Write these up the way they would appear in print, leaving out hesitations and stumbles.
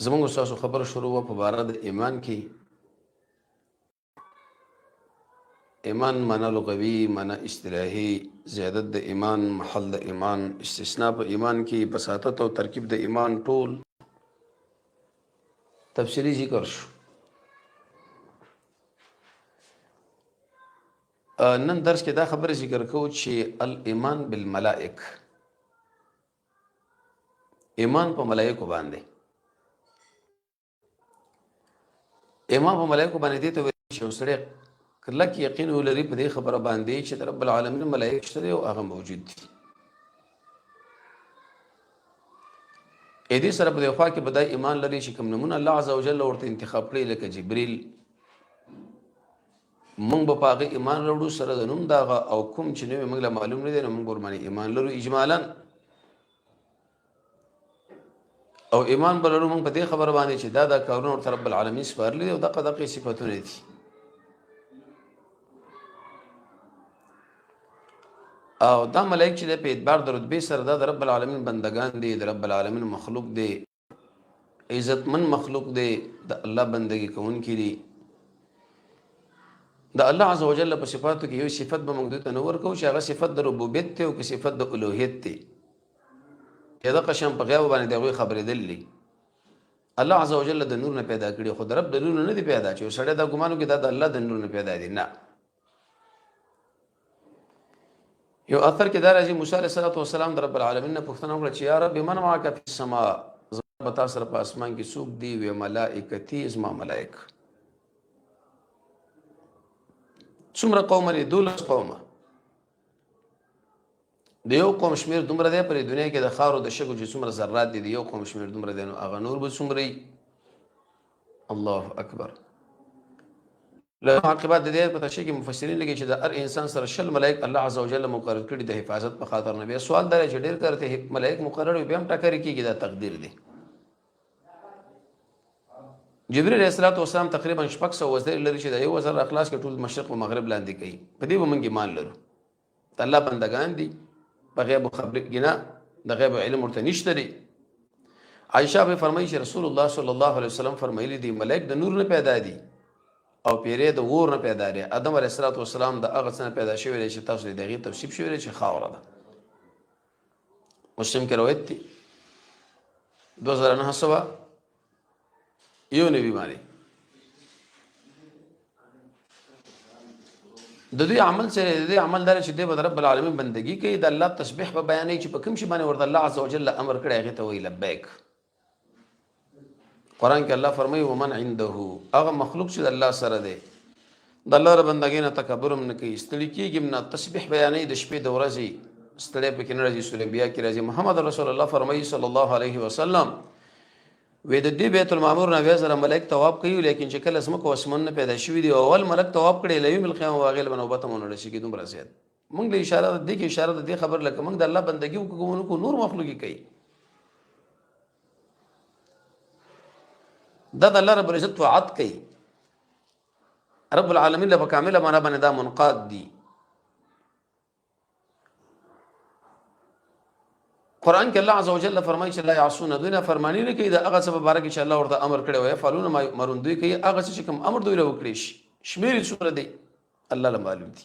زمونږ تاسو خبره شروع وه په باره د ایمان کې. ایمان معنا لغوي، معنا اصطلاحي، زیادت د ایمان، محل د ایمان، استثناء په ایمان کې، بساطت او ترکیب د ایمان ټول تفصیلی ذکر شو. نن درس کې دا خبره ذکر کوو چې الایمان بالملائک، ایمان په ملائکو باندې. ایمان په ملائکو باندې دې ته ویل چې یو سړی کلک یقین ولري په دې خبره باندې چې د رب العالمین ملائک شته او هغه موجود دي. اې دې سره په دې خوا کې به دا ایمان لري چې کوم نمونه الله عز وجل ورته انتخاب کړی، لکه جبرئیل، مونږ به په هغه ایمان راوړو سره د نوم دغه، او کوم چې نوی موږ له معلوم نه دی نو مونږ ورباندې ایمان لرو اجمالا. او ایمان به لرو مونږ په دې خبره باندې چې دا دا کارونه ورته رب العالمین سپارلي دي او دغه دغه صفتونه دي. او دا ملائک چې په اعتبار د رتبې سره دا د رب العالمین بندگان دي، د رب العالمین مخلوق دی، عزتمن مخلوق دی، د الله بندگی کوونکي دي. د الله عز وجل په صفاتو کې یو صفت به موږ دوی ته نه ورکوو چې هغه صفت د ربوبیت دی او که صفت د الوهیت دی، یا دغه شان په غیب باندې د هغوی خبرېدل دي. الله عز وجل د نور نه پیدا کړي، خو د رب د نور نه دی پیدا چې سړی دا ګمان وکړي دا د الله د نور نه پیدا دي، نه. یو اثر کې دا راځي، موسی علیه السلام د رب العالمین نه پوښتنه وکړه چې یا رب من معک فی السماء، زما په تا سره په اسمان کې څوک دي؟ وی ملائکتی، زما ملائک. څومره قومه دي؟ 12 قومه. د یو قوم شمیر دومره دی پر دنیا کې د خارو د شګو چې څومره ذرات دي، د یو قوم شمیر دومره دی، نو هغه نور به څومره وي؟ الله اکبر. له عاقبت د دې په تشریح کې مفسرین لیکي چې د هر انسان سره 20 ملائک الله عز وجل مقرر کړي د حفاظت په خاطر. نه بیا سوال دا چې ډېر کرته ملائک مقرر وي بیا هم ټکر کېږي، دا تقدیر دی. جبرئیل علیه السلام تقریبا 600 وزر لري چې د یو وزر اخلاص کې ټول مشرق او مغرب لاندې کوي. په دې به موږ ایمان لرو، د الله بندگان دي، په غیب خبر کې نه، د غیب علم ورته نشته دی. عائشہ به فرمایي چې رسول الله صلی الله علیه وسلم فرمایلی دي ملائک د نور نه پیدا دي او پیرې د اور نه پیدا دي. ادم علیه السلام د هغه څه نه پیدا شوی دی چې تاسو د هغې توصیف شوی دی چې خاوره ده. مسلم کې روایت دی 2991 باندې. د دوی عمل سره د دوی عمل دار چې دی به د رب العالمین بندگی کوي، د الله تسبیح به بیانوي چې په کوم شي باندې ورته الله عز وجل امر کړی هغې ته وایي لبیک. قرآن کې الله فرمایي ومن عنده، هغه مخلوق چې د الله سره دی، د الله د بندګۍ نه تکبر هم نه کوي، ستړي کېږي هم نه، تسبیح بیانوي د شپې د ورځې، ستړی پکې نه راځي. سورې انبیا کې راځي محمد رسول الله فرمایي صلی الله علیه وسلم وې د دې بیت المعمور نه 70,000 ملائک طواف کوي، لیکن چې کله ځمکه او اسمان نه پیدا شوي دي اول ملک طواف کړي له یوم القیامه هغې له به نوبت هم ونه رسېږي. دومره زیات موږ له اشاره ده، دې کې اشاره ده دې خبر لکه موږ د الله بندګي وکړو نو نور مخلوق یې کوي. دا د الله رب العزت طاعت کوي، رب العالمین له په کامله معنا باندې دا منقاد دي. قرآن کې الله عز وجل فرمایي چې لا يعصون، دوی نه فرمانی نه کوي د هغه څه په باره کې چې الله ورته امر کړی وي، يفعلون ما يؤمرون، دوی کوي هغه څه چې کوم امر دوی له وکړي شي. شمېر یې څومره دی الله له معلوم دي.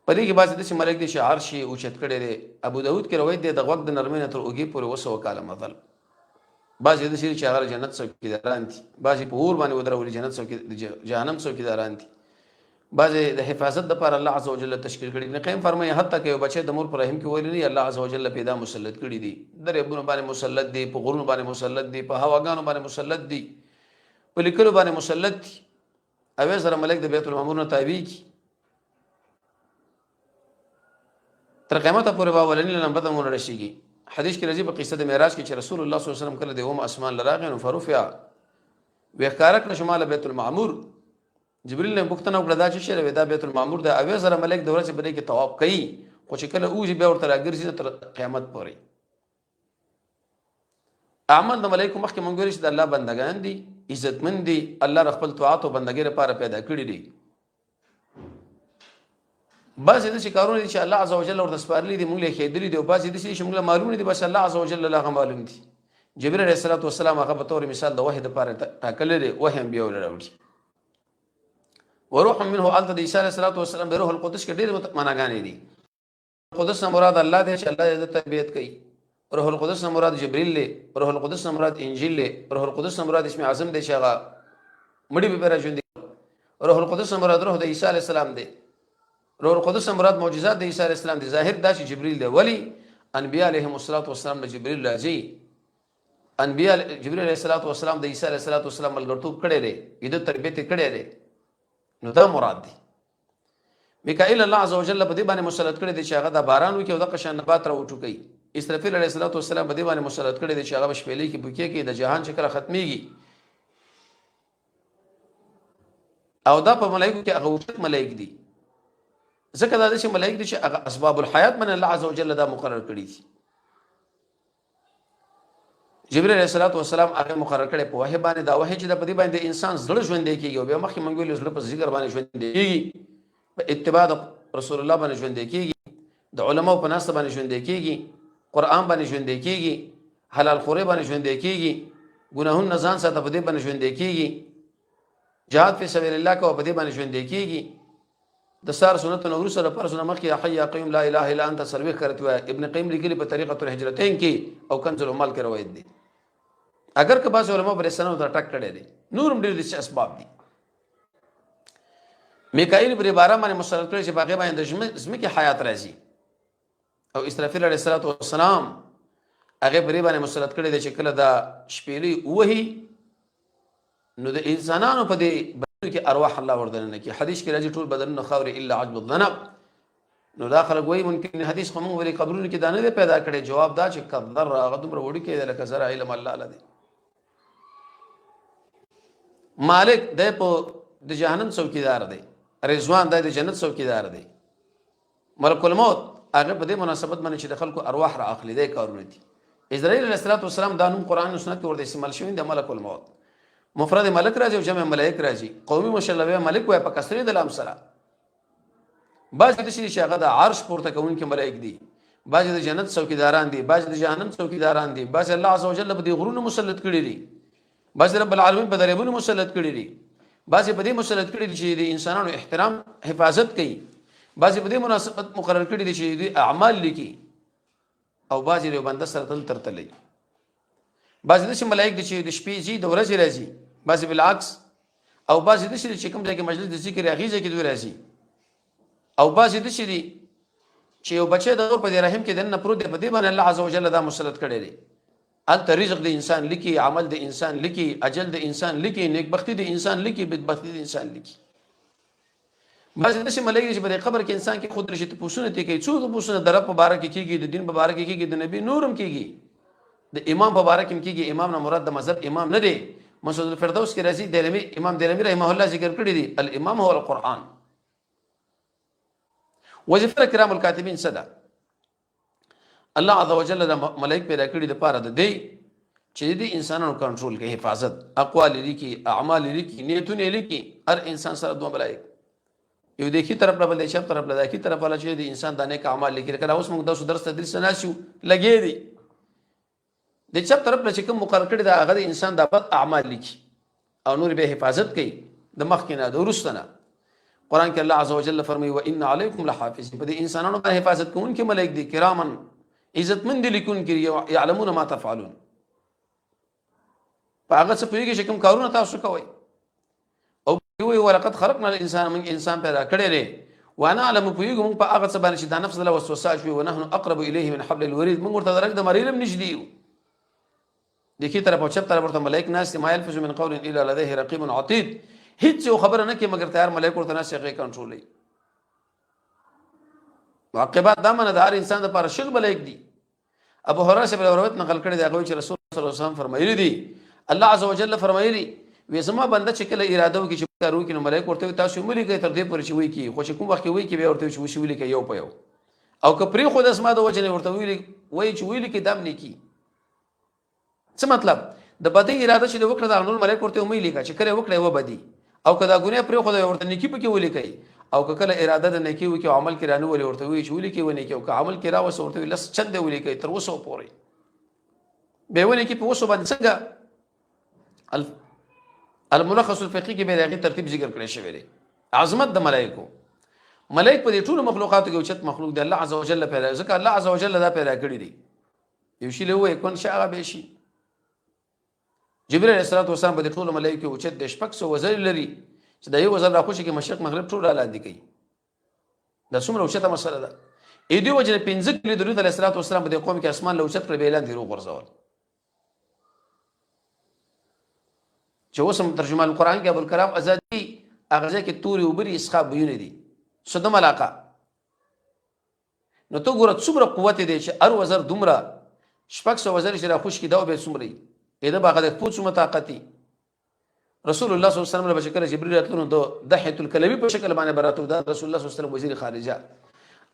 په دې کې بعضې داسې ملک دی چې عرش یې اوچت کړی دی. ابو داود کې روایت دی د غوږ د نرمۍ نه تر اوږې پورې 700 کاله مزل. بعضې داسې دي چې هغه جنت څوکیداران دي، بعضې په اور باندې ودرولي جنت څوکي جهنم څوکیداران دي، بعضې د حفاظت دپاره الله عز وجل تشکیل کړي. ابن قیم فرمایي حتی که یو بچی د مور په رحم کې ویلی نه، الله عز وجل پیدا مسلط کړي دي، دریابونو باندې مسلط دي، په غرونو باندې مسلط دي، په هواګانو باندې مسلط دي، په لیکلو باندې مسلط دي. 70,000 ملک د بیت المعمور نه تابع کی تر قیامت پورې به اولنی نمبر ته مونږ رسیږي. حدیث کې راځي په قصه د معراج کې چې رسول الله صلی الله علیه وسلم کله د اوم اسمان لراغی نو فرفع وښکاره کړ شمال بیت المعمور. جبريل نه پوښتنه وکړه دا چې شی دا بیت المعمور د 70,000 ملک د ورځې په دې کې طواف کوي، خو چې کله اوځي بیا ورته راګرځي تر قیامت پورې. اعمال د ملائکو مخکې مونږ ویل چې د الله بندگان دي، عزتمن دي، الله د خپل طاعت او بندګۍ لپاره پیدا کړي دي. بعضې داسې کارونه دي چې الله عز وجل ورته سپارلي دي، مونږ له ښېدلي دي، او بعضې داسې دي چې مونږ له معلوم نه دي، بس الله عز وجل له هغه معلوم دي. جبرئیل علیه الصلاة والسلام هغه په تور مثال د وحی د پاره ټاکلی دی، وحی هم بیا راوړي. وروح منه، الته د عیسی علیه الصلاة والسلام د روح القدس کې ډېر معناګانې دي. قدس نه مراد الله دی چې الله یې د تربیت کوي. روح القدس نه مراد جبرئیل دی، روح القدس نه مراد انجیل دی، روح القدس نه مراد اسم اعظم دی چې هغه مړي به را ژوندي. روح القدس نه مراد روح د عیسی علیه السلام دی. روح القدس نه مراد معجزات د عیسی علیه السلام دی. ظاهر دا چې جبرئیل دی، ولی انبیاء علیهم الصلاة والسلام له جبرئیل راځي. انبیاء جبرئیل علیه الصلاة والسلام د عیسی علیه الصلاة والسلام ملګرتوب کړی دی، د تربیت کړی دی، نو دا مراد دی. میکائیل الله عز وجل په دې باندې مسلط کړی دی چې هغه د باران وکړي او د قشان نبات را وټوکي. اسرافیل علیه الصلاة والسلام په دې باندې مسلط کړی دی چې هغه شپېلې کې بوکې کې د جهان چې کله ختميږي، او دا په ملائکو کې هغه اوچت ملائک دي، ځکه دا داسې ملائک دي چې هغه اسباب الحیات باندې الله عز وجل دا مقرر کړی دي. جبرئیل علیه الصلاة والسلام هغه مقرر کړی په وحی باندې. دا وحی چې د په دې باندې انسان زړه ژوندی کېږي، او بیا مخکې مونږ ویلو زړه په ذکر باندې ژوندی کېږي، په اتباع د رسول الله باندې ژوندی کېږي، د علماو په ناسته باندې ژوندی کېږي، قرآن باندې ژوندی کېږي، حلال خوري باندې ژوندی کېږي، ګناهونه ځان ساته په دې باندې ژوندی کېږي، جهاد فی سبیل الله کوه په دې باندې ژوندی کېږي. د سار سنت نو وروسته د فرض نه مخکې یا حي یا قیوم لا اله الا انت 40 کرتی وایه. ابن قیم لیکلي په طریقه الهجرتین کې او کنز العمال کې روایت دی. اگر که بعض علما پر سنو ته ټک کړی دی، نور هم ډېر داسې اسباب دي. میکائیل پر باران باندې مسلط کړی چې په هغې باندې د ځمکې حیات راځي، او اسرافیل علیه الصلاة والسلام هغه پرې باندې مسلط کړی دی چې کله دا شپېلۍ ووهي نو د انسانانو په دې بدن کې ارواح الله وردننه کړي. حدیث کې راځي ټول بدنونه خاورې الا عجب الذنب. نو دا خلک وایي ممکن حدیث خو موږ ولې قبرونو کې دا نه دی پیدا کړی؟ جواب دا چې کذر هغه دومره وړوکی دی لکه زره علم الله له دی. مالک دی په د جهنم څوکیدار دی، رضوان دی د جنت څوکیدار دی، ملک الموت هغه په دې مناسبت باندې چې د خلکو ارواح را اخلي دی کارونه دي. اسرائیل علیه الصلاة والسلام دا نوم قرآن او سنت کې ورته استعمال شوی دی. ملک الموت مفرد ملک راځي او جمع ملائک راځي. قومي مشر له ملک وای په کسرې د لام سره. بعضې داسې دي چې هغه د عرش پورته کوونکي ملائک دي، بعضې د جنت څوکیداران دي، بعضې د جهنم څوکیداران دي، بعضې الله عز وجل په دې غرونو مسلط کړي دي، بعضې رب العالمین په دریابونو مسلط کړي دي، بعضې په دې مسلط کړي دي چې د انسانانو احترام حفاظت کوي، بعضې په دې مناسبت مقرر کړي دي چې دوی اعمال لیکي، او بعضې د یو بنده سره تل تر تللی. بعضې داسې ملایک دي چې د شپې ځي د ورځې راځي، بعضې بالعکس، او بعضې داسې دي چې کوم ځای کې مجلس د ذکر هغې ځای کې دوی راځي، او بعضې داسې دي چې یو بچی د مور په دې رحم کې دننه پروت دی، په دې باندې الله عز وجل دا مسلط کړی دی. هلته رزق د انسان لیکي، عمل د انسان لیکي، اجل د انسان لیکي، نیکبختي د انسان لیکي، بدبختي د انسان لیکي. بعضې داسې ملایک دي چې په دې قبر کې انسان کې خود رشي تپوسونه ترې کوي، څو تپوسونه د رب په باره کې کېږي، د دین په باره کې کېږي، د نبي نور هم کېږي، د امام په باره کې هم کېږي. امام نه مراد د مذهب امام نه دی. مسجد الفردوس کې راځي، دیلمي امام دیلمي رحمه الله ذکر کړی دی، الامام هو القرآن. وظیفه کرام الکاتبین څه ده؟ الله عز وجل د ملائک پیدا کړي د پاره د دی چې د انسانانو کنټرول کوي، حفاظت، اقوال لیکي، اعمال لیکي، نیتونه لیکي. هر انسان سره دوه ملائک، یو د ښي طرف له بل د چپ طرف له، د ښي طرف والا چې د انسان د نیک اعمال لیکي، کله اوس موږ داسو درس تدریس نه شو لګې دي، د چپ طرف له چې کوم مقرر کړی دا هغه د انسان د بد اعمال لیکي او نور به حفاظت کوي د مخکې نه د وروسته نه. قرآن کې الله عز وجل فرمایي وان علیکم لحافظین، په دې انسانانو باندې حفاظت کوونکي ملائک دي، کرامن عزتمند دي، لیکونکي، یعلمون ما تفعلون، په هغه څه پوهېږي چې کوم کارونه تاسو کوئ. او وی ولقد خلقنا الانسان، من انسان پیدا کړی دی، وانا علم پوهېږو موږ په هغه څه باندې چې دا نفس له وسوسه اچوي، ونحن اقرب الیه من حبل الورید، موږ ورته د رګ د مرۍ هم نږدې یو. د ښي طرف او چپ طرف ورته ملایک ناست دي، ما یلفظ من قول الا لديه رقیب عتید، هیڅ یو خبره نه کوي مګر تیار ملایک ورته ناست هغې کنټرولوي. معقبات دا منه د هر انسان دپاره 20 ملایک دي. ابو هريره صاحب روایت نقل کړی دی، هغه چې رسول الله صلی الله علیه وسلم فرمایلی دي، الله عز وجل فرمایلی وی زما بنده چې کله اراده وکړي چې کار وکړي نو ملائک ورته تاسو ملي کوي تر دې پورې چې وایي کی، خو چې کوم وخت کې وایي کې بیا ورته چې وشي ولي کوي یو په یو، او که پرې خو د زما د وجې نه ورته ویلي وایي چې ویلي کې دم نیکی. څه مطلب؟ د بدی اراده چې وکړه دا نور ملائک ورته ومې لیکه چې کله وکړه و بدی، او که دا ګناه پرې خو ورته نیکی پکې ولیکي، او که کله اراده د نیکی وکړي او عمل کې رانه ولي ورته وایي چې ولیکي و نیکی، او که عمل کې راوسه ورته لس چنده ولیکي تر اوسه پورې. به ونې کې په وسو باندې څنګه الملخص الفقهي کې به د هغې ترتیب ذکر کړی شوی دی. عظمت د ملایکو، ملائک په دې ټولو مخلوقاتو کې اوچت مخلوق دی، الله عز وجل پیدا، ځکه الله عز وجل دا پیدا کړی دی. یو شی له وایي کون شي هغه به شي. جبرئیل علیه الصلاة والسلام په دې ټولو ملایکو کې اوچت دی، 600 وزرې لري چې د یو وزر راخوشي کې مشرق مغرب ټول را لاندې کوي. دا څومره اوچته مسله ده. ای دې وجې نه 5 کلي د لوط علیه الصلاة والسلام په دې قوم کې اسمان له اوچت کړ، بیا یې لاندې روغورځول. چې اوس هم ترجمه القرآن کې ابوالکلام ازادي هغه ځای کې تورې اوبه دي، اسخا بویونه دي، سدم علاقه. نو ته ګوره څومره قوت دی چې هر وزر دومره 600 وزر چې راخوش کړي، دا به څومره وي؟ د به هغه د پښو څومره طاقت وي؟ رسول الله صلی الله علیه وسلم له شکل جبرئیل راتلو، نو د دحیة الکلبي په شکل باندې به راتلو. دا رسول الله صلی الله علیه وسلم وزیر خارجه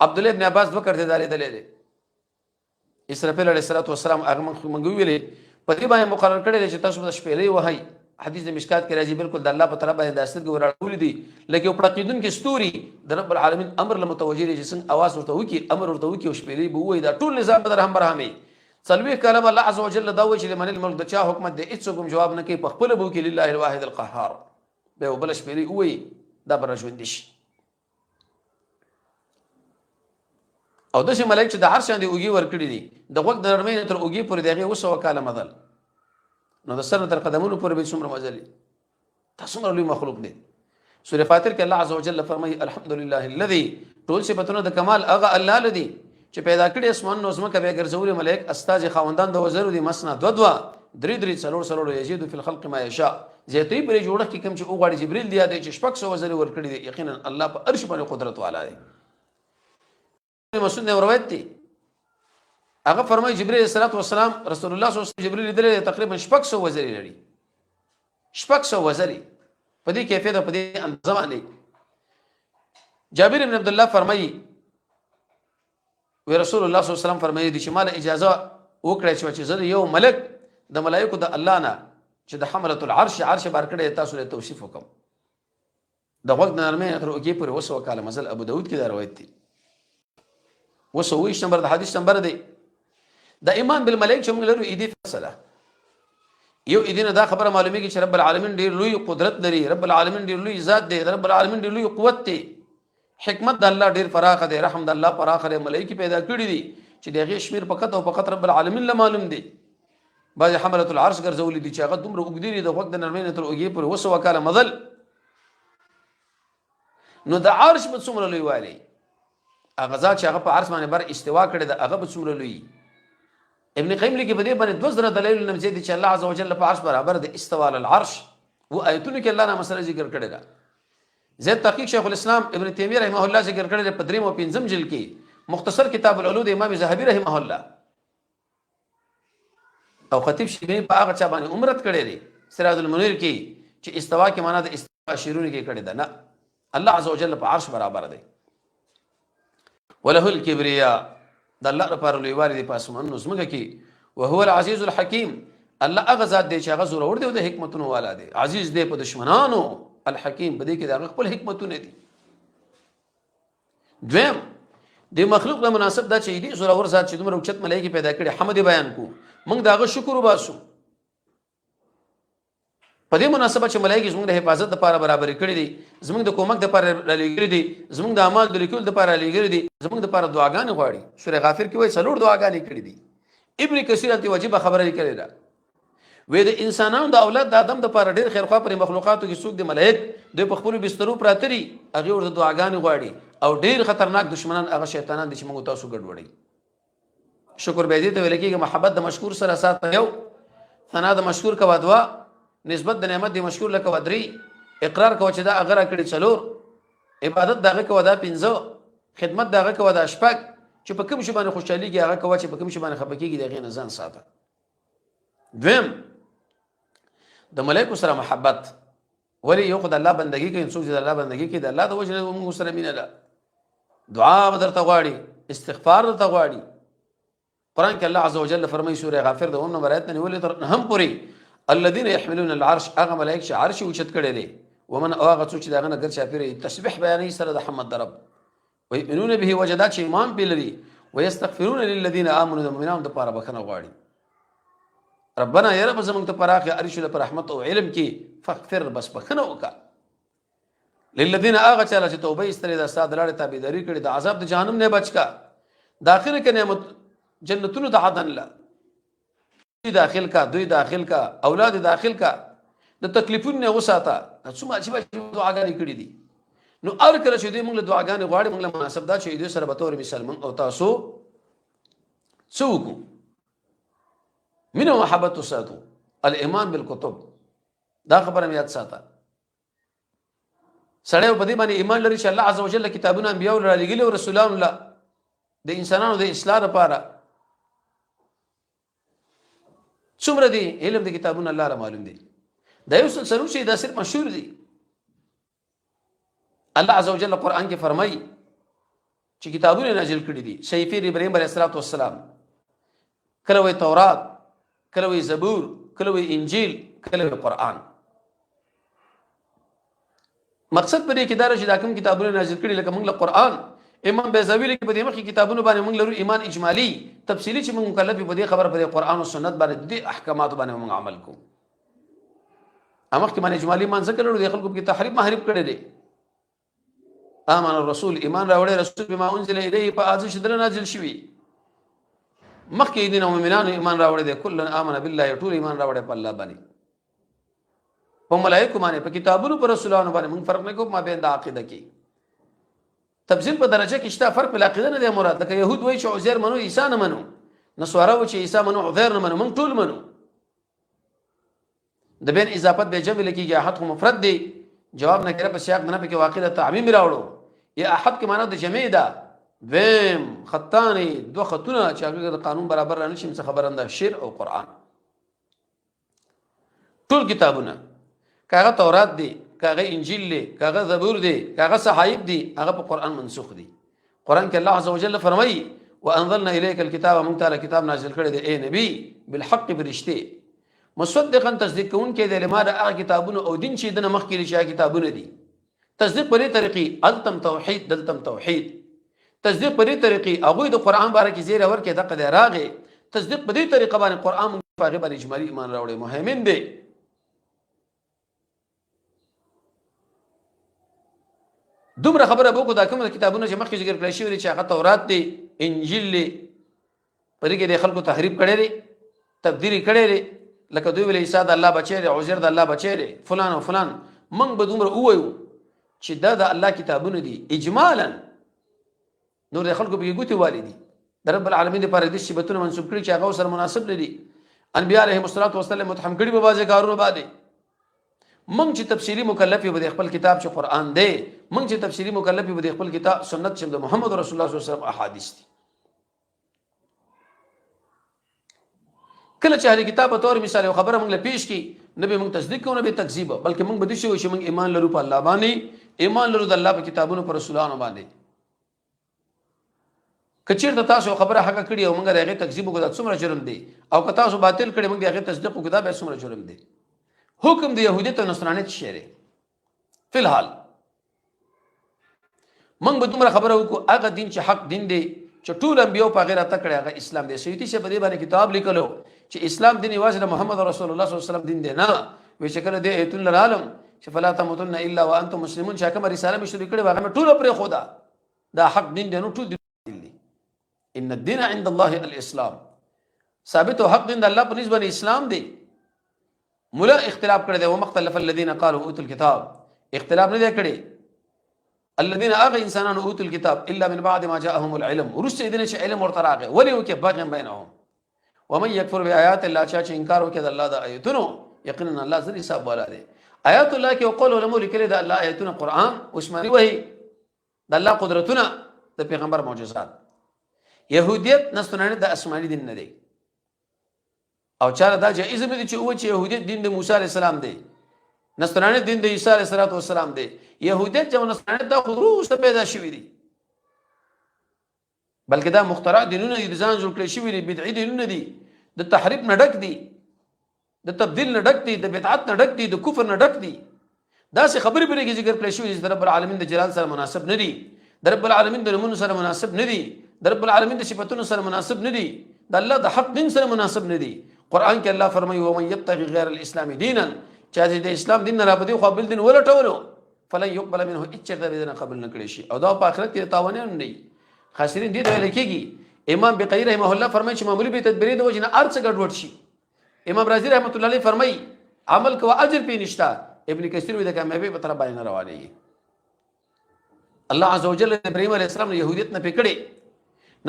عبد الله ابن عباس دوه کرته دارې دلې دی. اسرافیل علیه الصلاة والسلام هغه موږ ویلې په دې باندې مقرر کړی دی چې تاسو به شپېلۍ وهئ. حدیث د مشکات کې راځي، بالکل د الله په طرف باندې د سترګې وراړولې دي، لکه یو پړقېدونکي ستوري د رب العالمین امر له متوجه دی چې څنګه اواز ورته وکړي، امر ورته وکړي او شپېلۍ به ووایي. دا ټول نظام به درهم برهم وي. 40 کاله به الله عز وجل دا وایي چې لمن الملک، د چا حکومت دی؟ هېڅوک هم جواب نه کوي، په خپله به وکړي لله الواحد القهار. بیا یوه بله شپېلۍ ووایي، دا به راژوندي شي. او داسې ملایک چې د عرش باندې اوږې ورکړي دي، د غوږ د نرمۍ نه تر اوږې پورې د هغې 700 کاله مزل، نو د سر نه تر قدمونو پورې به څومره مزل وي؟ دا څومره لوی مخلوق دی. سورة فاطر کې الله عز وجل فرمایي الحمدلله الذي، ټول صفتونه د کمال هغه الله لدی چې پیدا کړي اسمانونه او ځمکه، بیا ګرځولي ملایک استازي خاوندان د وزرو دي، مثنا دوه دوه، درې درې، څلور څلور، یزيد فی الخلق ما یشاء، زیاتوي پرې جوړښت کې کوم چې وغواړي. جبرئیل دی یادوي چې 600 وزرې ورکړي دي، یقینا الله په هر شي باندې قدرت والا دی. مسعود نه روایت دی، هغه فرمایي جبرئیل علیه الصلاة والسلام رسول الله صلی الله علیه وسلم جبرئیل لیدلی تقریبا 600 وزرې لري، 600 وزرې په دې کیفیت په دې اندازه باندې. جابر بن عبد الله فرمایي وی رسول الله صلی الله علیه وسلم فرمایي دي چې مال اجازه وکړی شو چې زه یو ملک د ملایکو د الله نه چې د حملة العرش عرش بار کړی تاسو له توصیف وکم. د غوږ د نرمۍ نه تر اوږې پورې 700 کاله مزل، ابو داود کې دا روایت دی، 720 نمبر د حدیث نمبر دی. د ایمان بالملائک چې موږ لرو ایدی فیصله یو ایدی نه دا خبره معلومیږي چې رب العالمین ډیر لوی قدرت لري، رب العالمین ډیر لوی ذات دی، رب العالمین ډیر لوی قوت دی، حکمت د الله ډیر فراخ دی، رحم د الله پراخ دی، ملایکی پیدا کړی دي چې د هغې شمېر فقط او فقط رب العالمین له معلوم دی. بعضې حملة العرش ګرځولي دي چې هغه دومره اوږدې دي، د غوږ د نرمۍ نه تر اوږې پورې 700 کاله مزل، نو د عرش به څومره لوی والی، هغه ذات چې هغه په عرش باندې بر استوا کړې ده هغه به څومره لوی. ابن قیم لیکي په دې باندې 2000 دلایل نه زیات دي چې الله عز وجل په عرش برابر دی، استوا علی العرش و آیتونو کې الله نه مسله ذکر کړې ده. زید تحقیق شیخ الاسلام ابن تیمیه رحمه الله ذکر کړی دی په دریم او پنځم جلد کې، مختصر کتاب العلو د امام ذهبي رحمه الله، او خطیب شیبانی په هغه چا باندې عمرت کړی دی سراج المنیر کې چې استوا کې معنا د استوا شیرونه کې کړی ده، نه الله عز وجل په عرش برابر دی. وله الکبریا، د الله لپاره لویوالی دی په اسمانونو ځمکه کې. وهو العزیز الحکیم، الله هغه ذات دی چې هغه زورور دی او د حکمتونو والا دی، عزیز دی په دشمنانو، الحکیم په دې کې د هغه خپل حکمتونه دي. دویم د مخلوق له مناسب دا چې دی زورور ذات چې دومره اوچت ملایکې پیدا کړي، حمد بیان کو، موږ د هغه شکر وباسو. په دې مناسبت چې ملایکې زموږ د حفاظت لپاره برابرې کړې دي، زموږ د کومک لپاره رالیږلي دي، زموږ د اعمال د لیکلو لپاره رالیږلي دي، زموږ لپاره دعاګانې غواړي. سورې غافر کې وایي څلور دعاګانې کړې دي. ابن کثیر هلته یوه عجیبه خبره لیکلې ده، وی د انسانانو د اولاد د آدم دپاره ډېر خیرخواه پر مخلوقاتو کې څوک دي؟ ملایک. دوی په خپلو بسترو پراته دي، هغې ورته دعاګانې غواړي، او ډېر خطرناک دشمنان هغه شیطانان دي چې موږ تاسو ګډوډوي. شکر به دې ته ویل کېږي محبت د مشکور سره ساته یو، ثنا د مشکور کوه دوه، نسبت د نعمت د مشکور له کوه درې، اقرار کوه چې دا هغه راکړي څلور، عبادت د هغه کوه دا پنځه، خدمت د هغه کوه دا شپږ، چې په کوم شي باندې خوشحالېږي هغه کوه، چې په کوم شي باندې خفه کېږي د هغې نه ځان ساته. دویم د ملایکو سره محبت، ولی یو خو د الله بندگی کوي، څوک چې د الله بندگی کوي د الله د وجې نه موږ سره مینه ده، دعا به درته غواړي، استغفار درته غواړي. قرآن کې الله عز وجل فرمایي سورة غافر د 9 نمبر آیت نه نیولې تر هم پورې، الذين يحملون العرش، هغه ملایک چې عرش اوچت کړی دی، ومن او هغه څوک چې د هغه نه ګرد چاپېره تسبیح بیانوي سره د حمد د رب، ويؤمنون به، وجه دا چې ایمان پرې لري، ويستغفرون للذین آمنوا، د مؤمنانو دپاره بښنه غواړي. ربنا یا رب زمونږ ته پراخه ارشد پر رحمت او علم کې فغفر بس بخنه وکا للذین هغه چاله چې توبه ایستلې ده ستا د لارې تابعداري کړې د عذاب د جهنم نه بچ کا داخله کې نعمت جنتونو د عدن له دوی داخل کا، دوی داخل کا، اولاد داخل کا، د تکلیفونو نه وساته. دا څومره عجیب عجیب دعاګانې کړې دي. نو هر کله چې دوی موږ له دعاګانې غواړي، موږ له مناسب دا چې دوی سره به تور مثال موږ او تاسو څه وکړو؟ مینه او محبت وساتو. الایمان بالکتب، دا خبره مې یاد ساته. سړی په دې باندې ایمان لري چې الله عز وجل کتابونه انبیاء را لېږلي او رسولانو له د انسانانو د اصلاح لپاره. څومره دي علم د کتابونو الله را معلوم دي. دا یو سلسلو چې دا صرف مشهور دي. الله عز وجل قرآن کې فرمایي چې کتابونه نازل کړي دي صحیفه ابراهیم علیه السلام، کله وی تورات، کله وی زبور، کله وی انجیل، کله وی قرآن. مقصد په دې کې دا چې دا کوم کتابونه نازل کړي لکه موږ له قرآن، امام بیضاوي لیکي په دې مخکې کتابونو باندې موږ لرو ایمان اجمالي، تفصیلي چې موږ مکلف یو په دې خبره، په دې قرآن او سنت باندې د دې احکاماتو باندې موږ عمل کوو. مخکې باندې اجمالي ایمان ځکه لرو، د خلکو پکې تحریف محریف کړی دی. آمن الرسول، ایمان راوړی رسول بما انزل الیه، په هغه چې دله نازل شوي. مخکې دین او مؤمنانو ایمان راوړی دی، کلن آمن بالله، ټول ایمان راوړی په الله باندې، په ملائکو باندې، په کتابونو، پر رسولانو باندې. مونږ فرق نه کوو ما بین د عقیده کې. تفضیل په درجه کې شته، فرق په عقیده نه دی مراد. لکه یهود وایي چې عزیر منو، عیسی نه منو، نصارا وایي چې عیسی منو، عزیر نه منو، مونږ ټول منو. د بین اضافت به جمع لکېږي، احد خو مفرد دی، جواب نه کړه په سیاق نه پکې واقع ده تعمیم راوړو، یا احد کې معنا د جمع ده. دویم خطانی، دوه خطونه چې هغه د قانون برابر را نشي، څه خبره ده؟ شعر او قرآن ټول کتابونه، کاغه تورات دی، کاغه انجیل دی، کاغه زبور دی، کاغه صحائف دی، هغه په قرآن منسوخ دی. قرآن کې الله عز وجل فرمایي وانزلنا الیک الكتاب، مونږ تعالی کتاب نازل کړی دی اے نبی، بالحق برشته، مصدقا تصدیق کوونکی دی لما د هغه کتابونو او دین چې دنه مخکې دي چې هغه کتابونه دي. تصدیق په دې طریقې، التم توحید دلتم توحید. تصدیق په دې طریقې هغوی د قرآن باره کې زیری ورکړي، دقه دی راغی. تصدیق په دې طریقه باندې قرآن مونږ په هغې باندې اجمالي ایمان راوړی، مهمن دی. دومره خبره به وکړو، دا کوم کتابونه چې مخکې ذکر کړی شوي دي چې هغه تورات دی، انجیل دی، په دې کې د خلکو تحریف کړی دی، تبدیل کړی دی. لکه دوی ویل عیسی د الله بچی دی، عزیر د الله بچی دی، فلان او فلان. موږ به دومره ووایو چې دا د الله کتابونه دي اجمالا، نور د خلکو پکې ګوتې والي دي، د رب العالمین لپاره دې صفتونه منسوب کړي چې هغه سره مناسب نه دي، انبیاء علیهم الصلاة والسلام متهم کړي په بعضې کارونو باندې. موږ چې تفصیلي مکلف یو د خپل کتاب چې قرآن دی، موږ چې تفصیلي مکلف یو د خپل کتاب سنت چې د محمد رسول الله صلی الله علیه وسلم احادیث دي. کله چې اهل کتاب په تور مثال یو خبره موږ له پیش کی، نه به موږ تصدیق کوو نه به تکذیب، بلکې موږ به دې شي چې موږ ایمان لرو په الله باندې، ایمان لرو د الله په کتابونو، پر رسولانو باندې. که چیرته تاسو خبره حق کړی او موږ د هغې تکذیب وکړو، دا څومره جرم دی؟ او که تاسو باطل کړی، موږ د هغې تصدیق وکړو، دا بیا څومره جرم دی؟ حکم د یهودیت او نصرانیت شی دی. فی الحال موږ به دومره خبره وکړو، هغه دین چې حق دین دی چې ټول انبیو په هغې راته کړی، هغه اسلام دی. سیوطي صاحب په دې باندې کتاب لیکلو چې اسلام دین یوازې د محمد رسول الله صلی الله علیه وسلم دین دی نه. وی چې کله دې ایتونه رالم چې فلا تموتن الا وانتم مسلمون، چې کومه رساله مې شروع کړې وه هغه مې ټوله پرېښوده. دا حق دین دی، نو ټول دین دی. ان الدین عند الله الاسلام، ثابت او حق دین د الله په نسبت باندې اسلام دی. مولا اختلاف کړی دی، ومختلف الذين قالوا اوتوا الكتاب، اختلاف نه دی کړی الذين هغه انسانانو اوتوا الكتاب الا من بعد ما جاءهم العلم، وروسته دې چې علم ورته راغی، ولې وکړي بغيا بينهم. ومن يكفر بآيات الله، چا چې انکار وکړي د الله د آیتونو، یقینا الله زر حساب والا دی. آیات الله کې وقول علماء لیکلي د الله آیتونه قرآن، عثماني وحي، د الله قدرتونه، د پیغمبر معجزات. يهودیت نصرانیت د آسماني دین نه دی، او چا دا جایز نه دي چې ووایي چې يهودیت دین د موسی علیه السلام دی، نصرانیت دین د عیسی علیه السلام دی. يهودیت او نصرانیت دا خو وروسته پیدا شوي دي، بلکې دا مخترع دینونه دي، د ځان جوړ کړی شوي دي، بدعي دینونه دي، د تحریف نه ډک دي، د تبدیل نه ډک دي، د بدعت نه ډک دي، د کفر نه ډک دي. داسې خبرې پرې کې ذکر کړی شوي دي چې د رب العالمین د جلال سره مناسب نه دي، د رب العالمین د نومونو سره مناسب نه دي، د رب العالمین د صفتونو سره مناسب نه دي، د الله د حق دین سره مناسب نه دي. قران کې الله فرمایي ومن يبتغي غیر الاسلام دینا، چا چې د اسلام دین نه را پدې خو بل دین ولټولو، فلن يقبل منه، هیڅ چېرته به نه قبول نکړي شي او دا په آخرت کې تاوانیان نه خاسرین دي ویل کېږي. امام بقایی رحمه الله فرمایي چې معمولی به تدبیرې د وجې نه هر څه ګډوډ شي. امام رازي رحمت الله علیه فرمایي عمل کوه اجر پې نشته. ابن کثیر وایي د کامیابۍ په طرف باندې نه روانېږي. الله عز وجل ابراهیم علیه السلام يهودیت نه پکړي،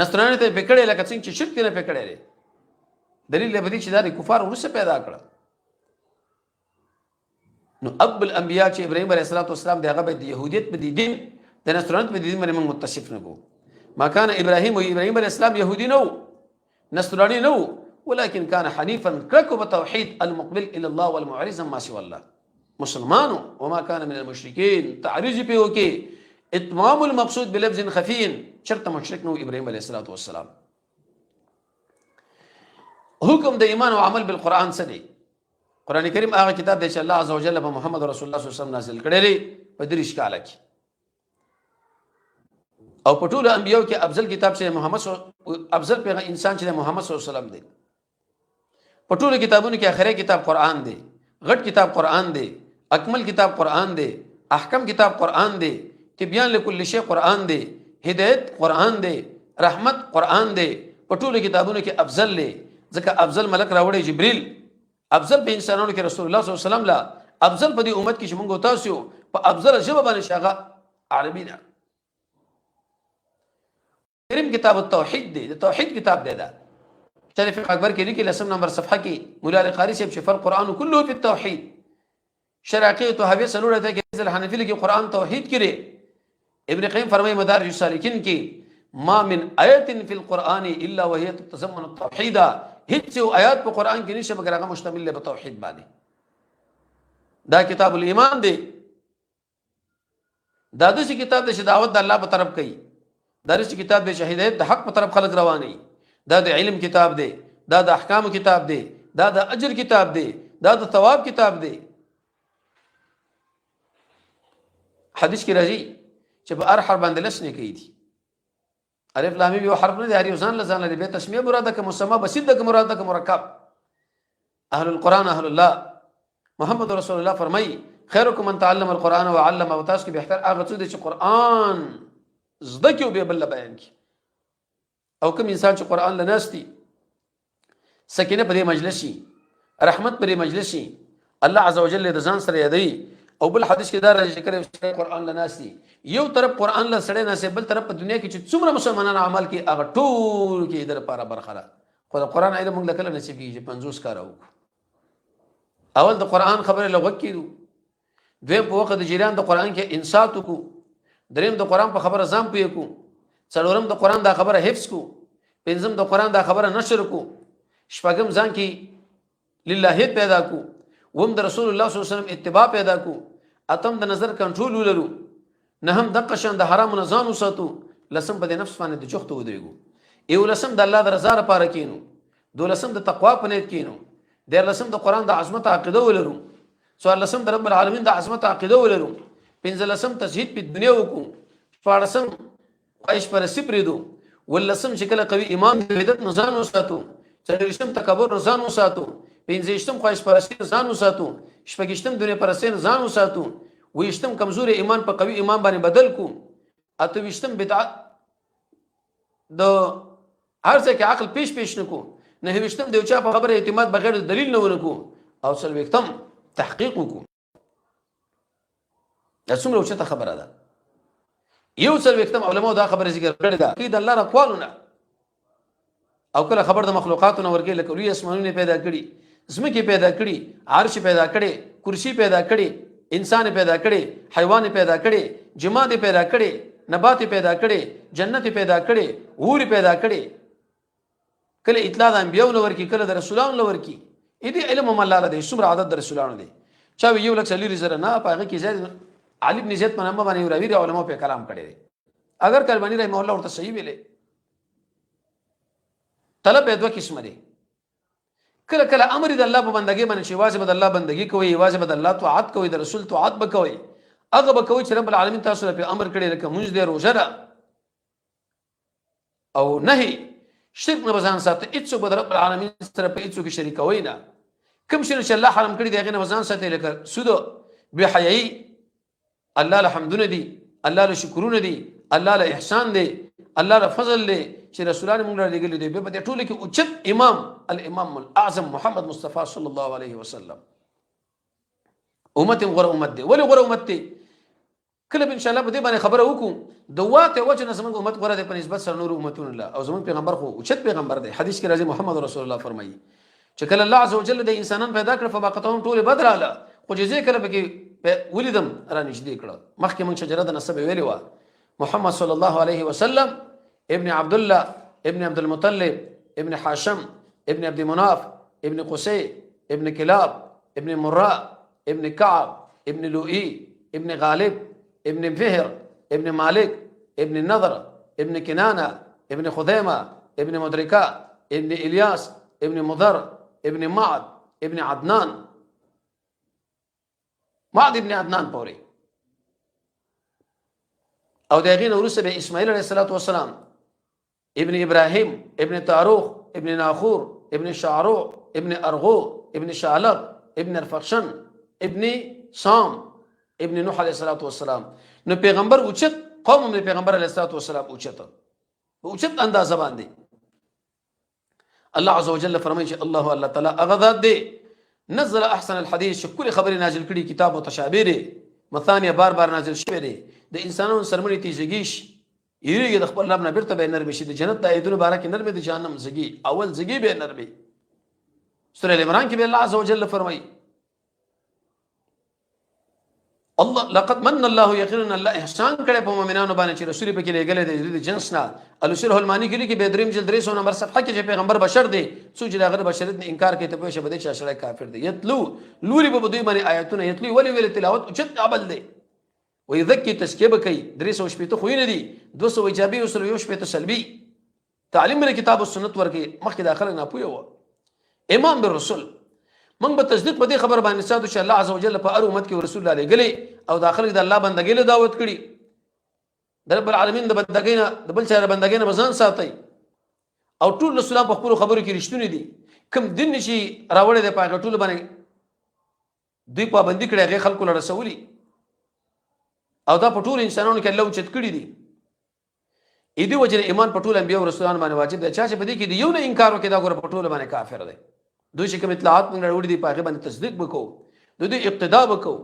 نصرانیت ته پکړي، لکه څنګه چې شرک نه پکړي دی. دلیل به دي چې دا د کفار ورسره پیدا کړ. نو اب الانبیاء چې ابراهیم علیه السلام دی، هغه به د يهودیت په دین، د نصرانیت په دین باندې موږ متصف نه کو. ما كان ابراهيم، ابراهيم عليه السلام يهودي نو، نصراني نو، ولكن كان حنيفا، کلکو بتوحید، المقبل الى الله والمعرض ما سوى الله، مسلمانو، وما كان من المشركين. تعریض په وکي اتمام المقصود بلفظ خفي، چرته مشرک نو ابراهيم عليه السلام. حکم د ایمان او عمل بالقران څه دی؟ قران کریم هغه کتاب دی چې الله عز وجل په محمد رسول الله صلی الله علیه وسلم نازل کړی دی په 23 کال کې، او په ټولو انبیو کې افضل کتاب چې محمد، افضل پیغمبر انسان چې محمد صلی الله علیه وسلم دی. په ټولو کتابونو کې اخري کتاب قران دی، غټ کتاب قران دی، اکمل کتاب قران دی، احکم کتاب قران دی، تبیان لكل شی قران دی، هدایت قران دی، رحمت قران دی. په ټولو کتابونو کې افضل دی، ځکه افضل ملک راوړی جبريل، افضل په انسانانو کې رسول الله صلی الله علیه وسلم، لا افضل په دې امت کې چې موږ تاسو په افضل ژبه باندې شغه عربي ده. کریم کتاب التوحید دی، د توحید کتاب دی. دا شریف اکبر کې لیکي لسم نمبر صفحه کې مولا علی قاری صاحب چې فالقرآن كله في التوحید. شراقی تو حوی سلوړه ته کې الحنفی لیکي قرآن توحید کې. ابن قیم فرمایي مدارج السالکین کې ما من آیت فی القرآن الا وهي تتضمن التوحید، هیڅ یو آیات په قرآن کې نشته مګر هغه مشتمل دی په توحید باندې. دا کتاب الایمان دی، دا داسې کتاب دی چې دعوت د الله په طرف کوي، دا داسې کتاب دی چې هدایت د حق په طرف خلک رواني، دا د علم کتاب دی، دا د احکام کتاب دی، دا د اجر کتاب دی، دا د ثواب کتاب دی. حدیث کې راځي چې په هر حرف باندې لس نیکۍ دي. الف لام میم یو حرف نه دی، هر یو ځان له ځان لري، به تسمیه مراد ده که مسما بسیط ده که مراد ده که مرکب. اهل القرآن اهل الله. محمد رسول الله فرمایي خیرکم من تعلم القرآن وعلم، او تاسو کې بهتر هغه څوک دی چې قرآن زده کړي او بیا بل بیان کړي. او کوم انسان چې قرآن له ناستي، سکینه په دې مجلس شي، رحمت په دې مجلس شي، الله عز وجل د ځان سره یادوي. او بل حدیث کې دا راځي چې کله قرآن له ناستي، یو طرف قرآن له سړی ناستي، بل طرف په دنیا کې چې څومره مسلمانان عمل کوي هغه ټول کې د لپاره برخه ده. خو د قرآن علم موږ له کله نصیب کېږي چې 50 کاره وکړو. اول د قرآن خبره له غوږ کېدو، دویم په وخت د جریان د قرآن کې انصات وکړو، دریم د قرآن په خبره ځان پوه کړو، څلورم د قرآن دا خبره حفظ کړو، پنځم د قرآن دا خبره نشر کړو، شپږم ځان کې للهیت پیدا کړو، اووم د رسول الله صلی الله علیه وسلم اتباع پیدا کړو، اتم د نظر کنټرول ولرو، نهم دقه شان د حرامو نه ځان وساتو، لسم په دې نفس باندې د جوخت ودرېږو، یولسم د الله د رضا لپاره کینو، دولسم د تقوا په نیت کینو، دیارلسم د قرآن د عظمت عقیده ولرو، څوارلسم د رب العالمین د عظمت عقیده ولرو، پنځلسم تزهید په دنیا وکړو، شپاړسم خواهش پرستی پرېږدو، ولسم چې کله قوي ایمان د بدعت نه ځان وساتو، څلوېښتم تکبر نه ځان وساتو، پنځه خواهش پرستی نه ځان وساتو، شپږشتم دنیا پرستی نه ځان وساتو، ویشتم کمزوري ایمان په قوي ایمان باندې بدل کو، اتویشتم بدعت د هر ځای کې عقل پیش پیش نکو، نهویشتم د یو چا په خبره اعتماد بغیر د دلیل نه ونکو، او څلوېښتم تحقیق وکړو. دا څومره اوچته خبره ده. یو څلوېښتم علماو دا خبره ذکر کړې ده کې د الله اقوالو نه او کله خبر د مخلوقاتو نه ورکې، لکه لوی اسمانونه پیدا کړي، ځمکې پیدا کړي، عرش پیدا کړي، کرسی پیدا کړي، انسان پیدا کړي، حیوان پیدا کړي، جماد پیدا کړي، نبات پیدا کړي، جنت پیدا کړي، اور پیدا کړي. کله اطلاع د انبیو نه ورکی، کله د رسولانو نه ورکی. دې علم هم الله له څومره عدد د رسولانو دی. چا یو لک څلوېښت زره نه، په هغه کې زید علي بن زید په نامه باندې یو راوي علماء په کلام کړی دی، اگر کلبانی رحمه الله ورته صحیح ویلې. طلب یې دوه قسمه دی. کله کله امر د الله په بندګۍ باندې چې یوازې به د الله بندګي کوي، یوازې به د الله طاعت کوي، د رسول طاعت به کوي، هغه به کوي چې رب العالمین تاسو له امر کړی، لکه مونځ دی، روزه ده. او نهي شرک نه ځان ساته، هیڅوک به د رب العالمین سره په هیڅوک کې شریکوي نه. کوم شی چې الله حرام کړی دی هغې نه ځان ساتي، لکه سود، بې حیایي. الله له حمدونه دي، الله له شکرونه دي، الله له احسان دی، الله له فضل دی چې رسولان موږ را لېږلي دي. بیا په دې ټولو کې اوچت امام الامام الاعظم محمد مصطفی صلی الله علیه وسلم. امت هم غوره امت دی. ولې غوره امت دی؟ کله به ان شاء الله په دې باندې خبره وکړو. د واته وجه نه زمونږ امت غوره دی په نسبت سره نورو امتونو له، او زمونږ پیغمبر خو اوچت پیغمبر دی. حدیث کې راځي محمد رسول الله فرمایي چې کله الله عز وجل د انسانان پیدا کړ فباقتهم ټول بدر اله، خو چې زه کله پکې ولیدم را نږدې کړه. مخکې مونږ شجره د نسب ویلې وه، محمد صلی الله علیه وسلم ابن عبد الله ابن عبد المطلب ابن حاشم ابن عبد مناف ابن قصي ابن كلاب ابن مراء ابن كعب ابن لؤي ابن غالب ابن فهر ابن مالك ابن النضر ابن كنانة ابن خذيمة ابن مدركة ابن إلياس ابن مضر ابن معد ابن عدنان، معد ابن عدنان پورې. او د هغې نه وروسته بیا اسماعیل علیه السلام ابن ابراهيم ابن تاروخ ابن ناخور ابن شعرو ابن ارغو ابن شالق ابن ارفخشن ابن سام ابن نوح علیه السلام. نو پیغمبر اوچت قوم هم پیغمبر علیه السلام اوچت په اوچت اندازه باندې. الله عز وجل فرمایي چې الله الله تعالی هغه ذات دی نزل احسن الحديث چې کلې خبرې نازل کړي، کتاب متشابه دی، مثانیه بار بار نازل شوی دی. د انسانانو سرمنې تیزږي شي، یریږي د خپل رب نه، بیرته به نرمې شي. د جنت د ایدونو باره کې نرمې، د جهنم زګي اول زګي به نرمې. سورة عمران کې به الله عز وجل فرمایي الله لقد من الله، یقینا الله احسان کړی په مؤمنانو باندې چې رسول پکې لېږلی دی د جنس نه. الشرح المانی کې لیکي به دریم جلد 300 نمبر صفحه کې چې پیغمبر بشر دی، څوک چې د هغه بشریت نه انکار کوي ته پوه شه به دی چې سړی کافر دی. یتلو لوري به دوی باندې آیتونه، یتلو ولې ویل؟ تلاوت اوچت عمل دی. ويذکي تزکیه به کوي. 360 خویونه دي، 200 ایجابي او 161 سلبي. تعلیم له کتاب او سنت ورکي، مخکې د خلک ناپوهه و. امام بالرسل موږ به تصدیق په دې خبر باندې ساتو چې الله عزوجل په هر امت کې رسول الله لېږلی او دا خلک د الله بندګۍ له دعوت کړي. د رب العالمین د بندګۍ نه د بل چا د بندګۍ نه به ځان ساتئ. او ټول رسولان په خپلو خبرو کې رښتوني دي. کوم دین چې راوړی دی په هغه ټولو باندې دوی پابندي کړې، هغې خلکو له رسولي او دا په ټولو انسانانو کې الله اوچت کړي دي. ا دې وجه ایمان په ټولو انبیاء او رسولانو باندې واجب دی. چا چې په دې کې د یو نه انکار وکړي دا ګوره په ټولو باندې کافر دی. دوی چې کوم اطلاعات موږ راوړي دي په هغې باندې تصدیق به کوو، د دوی اقتدا به کوو.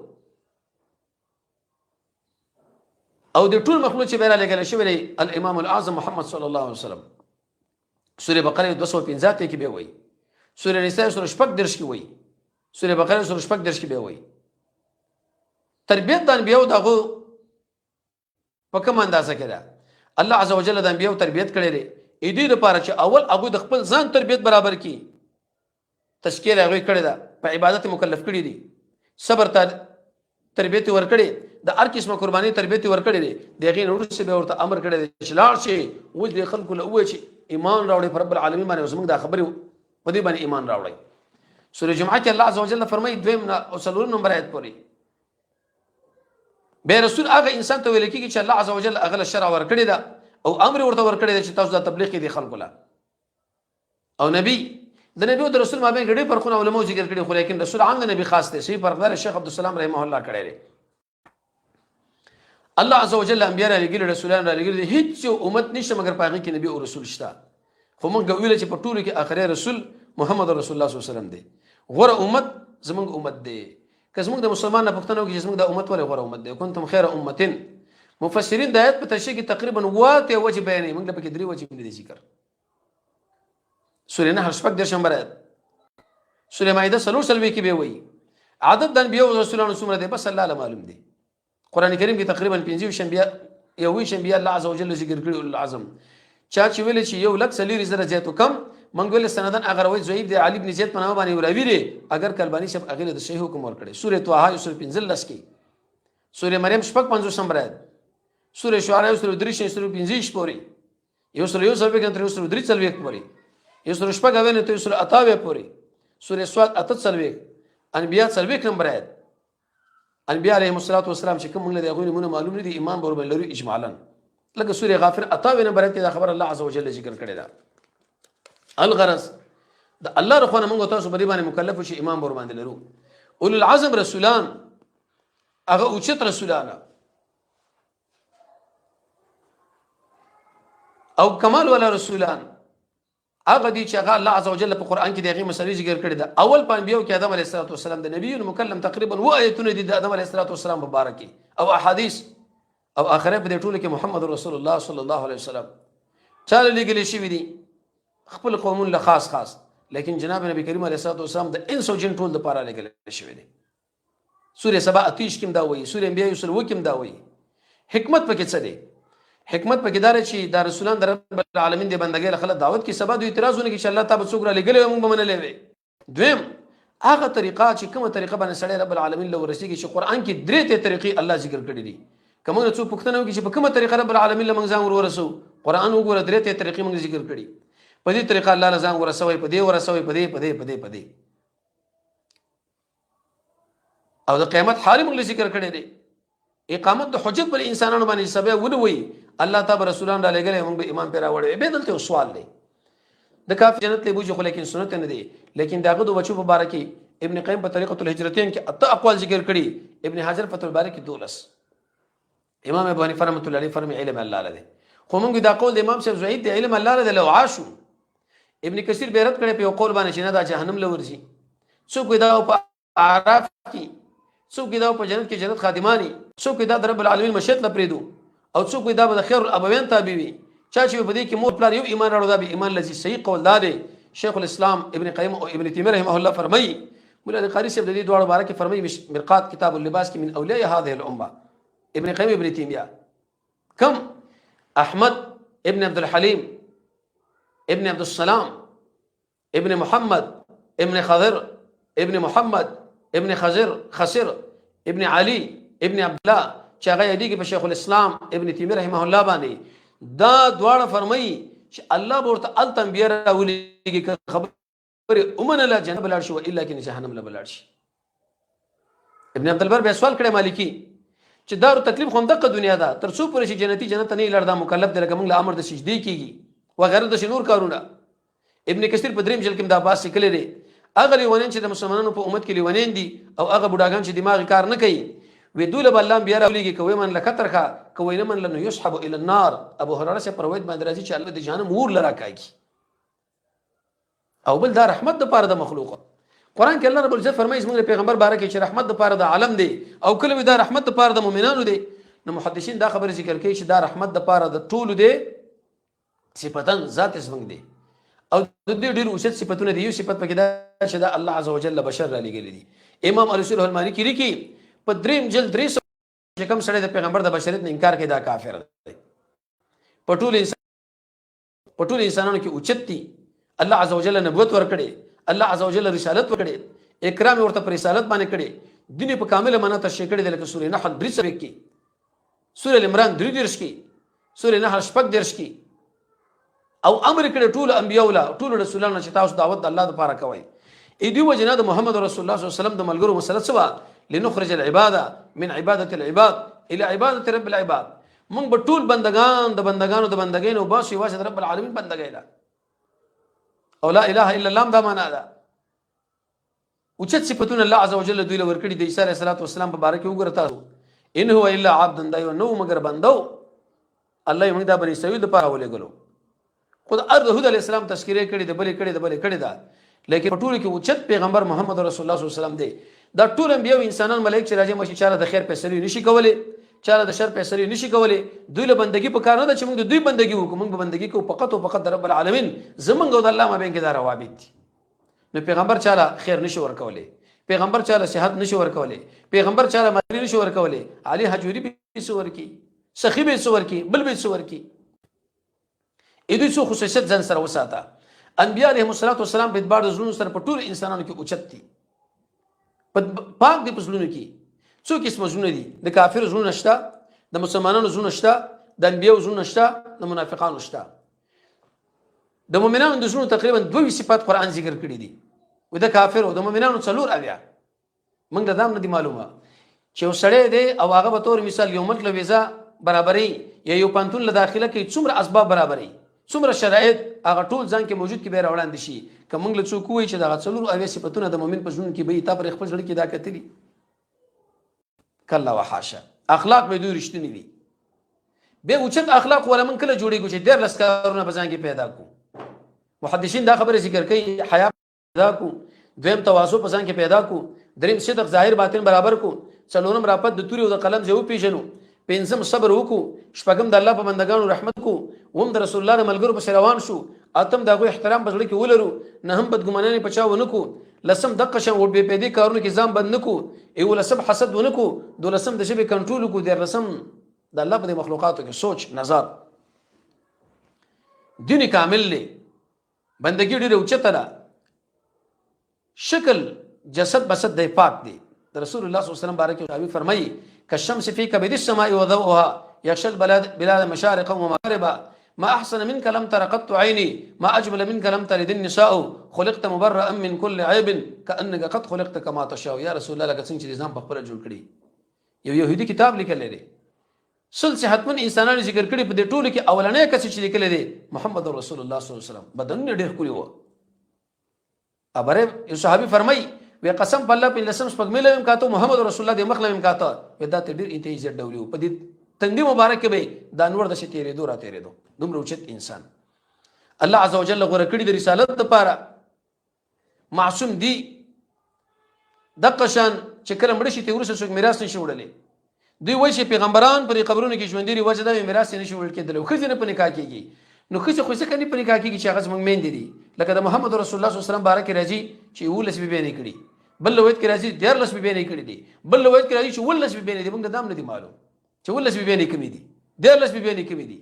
او د ټول مخلوق چې بیا رالېږل شوی دی الامام الاعظم محمد صلی الله علیه وسلم. سورې بقره 205 کې به وایي، سورې نساء سورې 36 کې وایي، سورې بقره سورې 36 کې به وایي. تربیت د انبیاو دغه په کوم اندازه کې ده؟ الله عز وجل د انبیاو تربیت کړی دی ا دې لپاره چې اول هغه د خپل ځان تربیت برابر کړي. تشکیل هغوی کړی ده، په عبادت مکلف کړي دي، صبر ته تربیت ورکړي، د هر قسمه قرباني تربیت ورکړي دي. د هغې نه وروسته بیا ورته امر کړی دی چې لاړ شي اوس دې خلکو له ووایي چې ایمان راوړئ په رب العالمین باندې، زموږ دا خبرې په دې باندې ایمان راوړئ. سورې جمعه کې الله عز وجل فرمایي دویم او څلورم نمبر آیت پورې بیا رسول هغه انسان ته ویل کېږي چې الله عز وجل هغه له شرع ورکړې ده او امر ورته ورکړی دی چې تاسو دا تبلیغ کړئ خلکو له. او نبی د نبی او د رسول مابین کې ډېر فرقونه علماو ذکر کړي، خو لیکن رسول عام د نبی خاص دی. صحیح فرق دار شیخ عبدالسلام رحمه الله کړی دی. الله عز وجل انبیا را لېږلي، رسولان را لېږلي، هیڅ یو امت نشته مګر په هغې کې نبی او رسول شته. خو موږ ویل چې په ټولو کې اخري رسول محمد رسول الله صلی الله علیه وسلم دی. غوره امت زموږ امت دی. که زموږ د مسلمان نه پوښتنه وکړي چې زموږ د امت ولې غوره امت دی، کنتم خیر امتن، مفسرین د آیت په تشریح کې تقریبا واته وجه بیانوي، موږ پکې درې وجې نه دي ذکر. سورې نحل 36 نمبر آیت، سورې مائده 44 کې به وایي عدد د انبیاء او رسولانو څومره دی، بس الله له معلوم دی. قرآن کریم کې تقریبا 25 انبیاء 21 انبیاء الله عز وجل ذکر کړي. العظم چا چې ویل چې 1,04,000 زیات کم، مونږ ویل سندن هغه روایت ضعیف دی، علي بن زید په نامه باندې راوي دی، اگر کلبانی صاحب هغې له د صحیح حکم ورکړی. سورې طه 115 کې، سورې مریم 56 نمبر آیت، سورې شعراء 123 125 پورې، 141 تر 143 پورې، 176 نه تر 178 پورې، سورې سواد 48، انبیاء 40 نمبر آیت. انبیاء علیهم الصلاة والسلام چې کوم موږ له هغوی نومونه معلوم نه دي، ایمان به ورباندې لرو اجمالا. لکه سورې غافر 98 نمبر آیت کې دا خبره الله عز وجل ذکر کړې ده. الغرض د الله رخونه موږ تاسو په دې باندې مکلف شي امام ور باندې لرو. اولو العزم رسولان هغه اوچت رسولان او کمال ولا رسولان هغه دي چې هغه الله عز وجل په قران کې د هغې مسلې ذکر کړې ده. اول په انبیو کې آدم علیه السلام د نبی مکلم تقریبا و آیتونه دي د آدم علیه السلام مبارک او احادیث او اخره په دې ټولو کې محمد رسول الله صلی الله علیه وسلم چاله لېږل شوي دي خپل قومون له خاص خاص، لیکن جناب نبی کریم علیه السلام د انس او جن ټول دپاره لېږل شوی دی. سورې سبا 28 کې هم دا وایي، سورې انبیا یو سل اووه کې هم دا وایي. حکمت پکې څه دی؟ حکمت پکې دا دی چې دا رسولان د رب العالمین د بندګۍ له خلک دعوت کې سبا دوی اعتراض ونه کړي چې الله تا به څوک را لېږلی وی، موږ به منلی وی. دویم هغه طریقه چې کومه طریقه باندې سړی رب العالمین له ورسېږي چې قرآن کې درې ته طریقې الله ذکر کړې دي. که موږ څوک پوښتنه وکړي چې په کومه طریقه رب العالمین له موږ ځان ور ورسوو، قرآن وګوره، درې ته طریقې موږ ذکر کړي. په دې طریقه الله له ځان ورسوي، په دې ورسوي، په دې په دې په دې په دې. او د قیامت حال موږ ذکر کړی دی. اقامت د حجت پر انسانانو باندې سبا ونه وي الله تعالی رسولان را لېږلی، موږ به ایمان پرې راوړی. به دلته یو سوال دی، د کافر جنت له بوجي خو لیکن سنت نه دی، لیکن داغه د بچو په باره کې ابن قیم په طریقه الهجرتین کې اته اقوال ذکر کړي، ابن حجر فتح الباری کې 12. امام ابو حنیفه رحمۃ الله علیه فرمایي علم الله لري، خو موږ دا قول د امام صاحب زعید دی، علم الله لري لو عاشو. ابن کثیر به رد کړي په یو قول باندې چې نه دا جهنم لورځي، څوک دا په اعراف کې، څوک دا په جنت کې جنت خادمانی، څوک دا د رب العالمین مشیت لپریدو، او څوک دا به د خیر الابوین تابع وي. چا چې په دې کې مور پلار یو ایمان راوړو دا به ایمان لذي. صحیح قول دا دی. شیخ الاسلام ابن قیم او ابن تیمیه رحمه الله فرمایي، مولا قاری صاحب د دې دواړو باره کې فرمایي مرقات کتاب اللباس کې من اولیاء هذه الامه ابن قیم ابن تیمیه کم احمد ابن عبد الحلیم ابن عبد السلام ابن محمد ابن خضر ابن محمد ابن خضر خسر ابن علي ابن عبد الله چې هغه یادېږي په شیخ الاسلام ابن تیمیه رحمه الله باندې، دا دواړه فرمایي چې الله به ورته هلته انبیا راولېږي، که خبرې ومنله جنت به لاړ شي، والا کې جهنم له به لاړ شي. ابن عبد البر بیا سوال کړی مالکی چې دار تکلیف خو همدغه دنیا ده، تر څو پورې چې جنتي جنت ته نه لاړ دا مکلف دی، لکه موږ له امر د سجدې کېږي وغیره داسې نور کارونه. ابن کثیر په دریم جلد کې دا باس لیکلی دی. هغه لیونیان چې د مسلمانانو په امت کې لیونیان دي او هغه بوډاګان چې دماغ کار نه کوي، وی دوی له الله بیا راولېږي، که ویې منله ښه ترخه، که ویې نه منله نو یسحب الی النار. ابو هریره صاحب په روایت باندې راځي چې الله د جهنم اور له راکاږي. او بل دا رحمت د پاره د مخلوق. قرآن کې الله رب العزت فرمایي زموږ پیغمبر باره کې چې رحمت د پاره د عالم دی، او کله وی دا رحمت د پاره د مؤمنانو دی. نو محدثین دا خبره ذکر کوي چې دا رحمت د پاره د ټولو دی، صفتن ذات زموږ دی، او د دې ډېر اوچت صفتونه دي. یو صفت پکې دا چې دا الله عز وجل بشر را لېږلی دي. امام الرسول المانی کې لیکي په دریم جلد 300 چې کوم سړی د پیغمبر د بشریت نه انکار کوي دا کافر دی. په ټول انسان په ټول انسانانو کې اوچت دي، الله عز وجل نبوت ورکړي، الله عز وجل رسالت ورکړي، اکرام ورته پر رسالت باندې کړي، دین په کامله معنا تشریح کړي، لکه سورې نحل 43 کې، سورې عمران 33 کې، سورې نحل 36 کې، او امر کړی ټول انبیاء له ټول رسولانو چې تاسو دعوت د الله لپاره کوئ. ای دی وجنه د محمد رسول الله صلی الله علیه وسلم د ملګرو مسله څه وه؟ لنخرج العباده من عبادت العباد الى عبادت رب العباد. موږ به ټول بندگان د بندگانو د بندګۍ نه وباسو، یوازې د رب العالمین بندګۍ ده. او لا اله الا الله دا معنا ده. اوچت صفتونه الله عز وجل دوی له ورکړي د عیسی علیه السلام په باره کې وګوره تاسو، ان هو الا عبد، دا یو نو مګر بندو، الله یې موږ دا بني اسرائیل دپاره ولېږلو. خو د ارض هود علیه السلام تذکرې کړې، د بلې کړې، د بلې کړې ده، لیکن په ټولو کې اوچت پیغمبر محمد رسول الله صلی الله علیه وسلم دی. دا ټول انبیا او انسانان ملایک چې راځي مشي چاله د خیر فیصلې نشي کولی، چاله د شر فیصلې نشي کولی. دوی له بندګي په کار نه ده چې موږ د دوی بندګي وکړو، موږ به بندګي کوو فقط او فقط د رب العالمین. زمونږ او د الله مابین کې دا روابط دي. نو پیغمبر چاله خیر نشي ورکولی، پیغمبر چاله صحت نشي ورکولی، پیغمبر چاله مالی نشي ورکولی، علي حجوري به څه ورکي، سخي به څه ورکي، بل به څه ورکي. ای دوی څو خصوصیت ځان سره وساته. انبیاء علیهم الصلاة والسلام په اعتبار د زړونو سره په ټولو انسانانو کې اوچت دي، په پاک دي په زړونو کې. څو قسمه زړونه دي؟ د کافر زړونه شته، د مسلمانانو زړونه شته، د انبیاو زړونه شته، د منافقانو شته. د مؤمنانو د زړونو تقریبا 22 صفات قرآن ذکر کړي دي، و د کافرو د مؤمنانو 74. موږ ته دا هم نه دي معلومه چې یو سړی دی او هغه به تور مثال یو ملک له ویزا برابري یا یو پانتون له داخله کوي، څومره اسباب برابري، څومره شرایط هغه ټول ځان کې موجود کې به راوړاندې شي. که موږ له څوک ووایي چې دغه 74 صفتونه د مؤمن په ژوند کې به تا پر خپل زړه کې دا کتلي، کلا وحاشا. اخلاق به دوی رښتیني وي. به اوچت اخلاق ولا من کله جوړیږي چې 13 کارونه په ځان کې پیدا کو. محدثین دا خبره ذکر کوي، حیا پیدا کو، دویم تواضع په ځان کې پیدا کو، دریم صدق ظاهر باطن برابر کو، څلورم راپت د توري او د قلم ځای وپېژنو، پنځم صبر وکړو، شپږم د الله په بندګانو رحمت کو، اووم د رسول الله د ملګرو پسې روان شو، اتم د هغوی احترام په زړه کې ولرو، نهم بدګمانیانې په چا ونه کړو، لسم دقه شان بې پیدې کارونو کې ځان بند نه کړو، یولسم حسد ونه کړو، دولسم د ژبې کنټرول وکړو، دیارلسم د الله په دې مخلوقاتو کې سوچ نظر. دین کامل دی، بندگی ډیره اوچته ده، شکل جسد بسد دی پاک دی. د رسول الله صلی الله علیه وسلم باره کې صحابي فرمایي کالشمس في كبد السماء وضوءها يغشى البلاد بلاد مشارقا ومغاربا ما احسن منك لم تر قط عيني ما اجمل منك لم تلد النساء خلقت مبرأ من كل عيب كأنك قد خلقت كما تشاء. یا رسول الله لکه څنګه چې ځان په خپله جوړ کړي. یو یهودي کتاب لیکلی دی، 100 صحتمند انسانان ذکر کړي، په دې ټولو کې اولنی کس چې لیکلی دی محمد رسول الله صلی الله علیه وسلم. بدنونه ډېر ښکلي وو. ابره یو صحابي فرمایي وی قسم په الله په لسم سپوږمۍ له مې کاته، محمد رسول الله د مخ له مې کاته، وی دا ته ډېر انتهایی زیات ډولي وو. په دې تندي مبارک کې به دا نور داسې تېرېدو را تېرېدو. دومره اوچت انسان الله عز وجل غوره کړي د رسالت دپاره، معصوم دی. دقه شان چې کله مړه شي ته وروسته څوک میراث نشي وړلی. دوی وایي چې پیغمبران په دې قبرونو کې ژوندي دي، وجه دا وي میراث یې نشي وړل کېدلی او ښځې نه په نکاح کېږي. نو ښځې خو ځکه نه په نکاح کېږي چې هغه زموږ میندې دي. لکه د محمد رسول الله صلی الله علیه وسلم باره کې راځي چې 11 بیبیانې کړي، بل روایت کې راځي 13 بیبیانې کړي دي، بل روایت کې راځي چې 17 بیبیانې دي. موږ ته دا هم نه دي معلوم چې 17 بیبیانې کومې دي، 13 بیبیانې کومې دي.